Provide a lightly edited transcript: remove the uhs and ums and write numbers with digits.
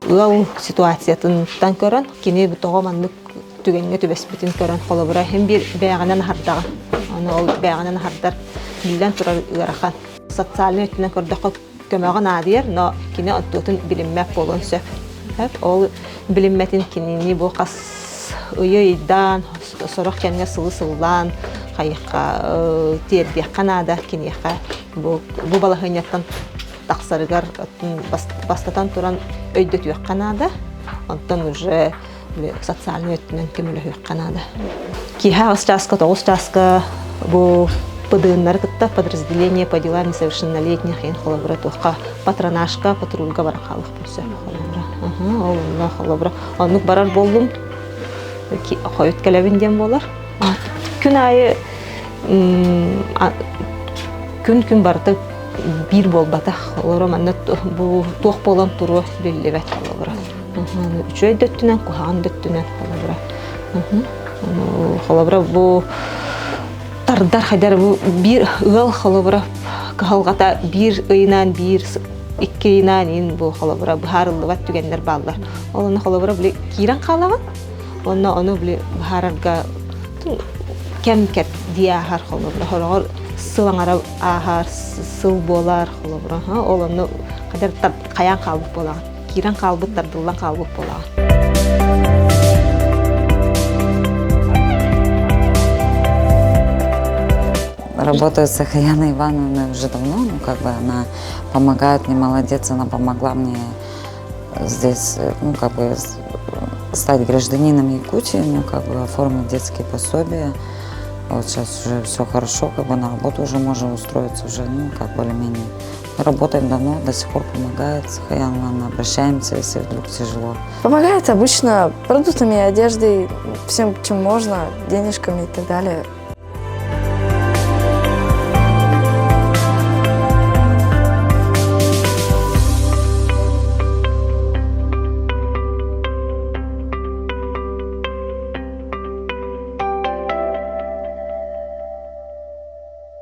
Ыал ситуациятыттан көрөн, кини тоҕо маннык түгэҥҥэ түбэспитин көрөн, холобура, иһин биир бэйэҕинэн аһардаҕын. Аны ол бэйэҕинэн аһардар биллэн турар ыарахан. Социальнай өттүнэн көрдөххө көмөҕө наадыйар, но кини онтуотун билиммэт буолуон сөп. Ол билиммэтин кинини бу хас ыйы ыйдаан, сорох кэмҥэ сылы сыллаан хайыхха тиэрдиэххэ наада киниэхэ бу, бу балаһыанньаттан тахсарыгар бастатан туран өйдөтүөххэ наада. Онтон уже социальнай өттүнэн көмөлөһүөххэ наада. Киэһэ аҕыс чааска, тоҕус чааска бу ПДНнары кытта подразделение по делам несовершеннолетних иһин холобура туохха патронажка, патрульга баран хаалыахпын сөп холобура. Ол онно холобура оннук барар буоллум хойут кэлэбин диэн буолар. Күн аайы күн-күн барыта биир буолбатах. Олоро манна бу туох буолан туруо биллибэт холобура. Үчүгэй да өттүнэн, куһаҕан да өттүнэн холобура. Холобура бу тардар хайдар бу биир ыал холобура кыһалҕата биир ыйынан биир икки ыйынан ин бу холобура быһаарыллыбат түгэннэр бааллар. Ол онно холобура били киирэн хаалаҕын уонна ону били быһаарарга кэм кэрдии ааһар холобура хороҕор сыл аҥара ааһар сыл буолар холобура ол онно хайдар хайаан хаалбыт буолаҕын киирэн хаалбыт тардыллан хаалбыт буолаҕын. Работаю с Сахаяной Ивановной уже давно, ну как бы она помогает мне, молодец, она помогла мне здесь, ну как бы стать гражданином Якутии, ну как бы оформить детские пособия. Вот сейчас уже все хорошо, как бы на работу уже можем устроиться уже, ну как более-менее. Работаем давно, до сих пор помогает Сахаяна Ивановна, обращаемся, если вдруг тяжело. Помогает обычно продуктами, одеждой, всем, чем можно, денежками и так далее.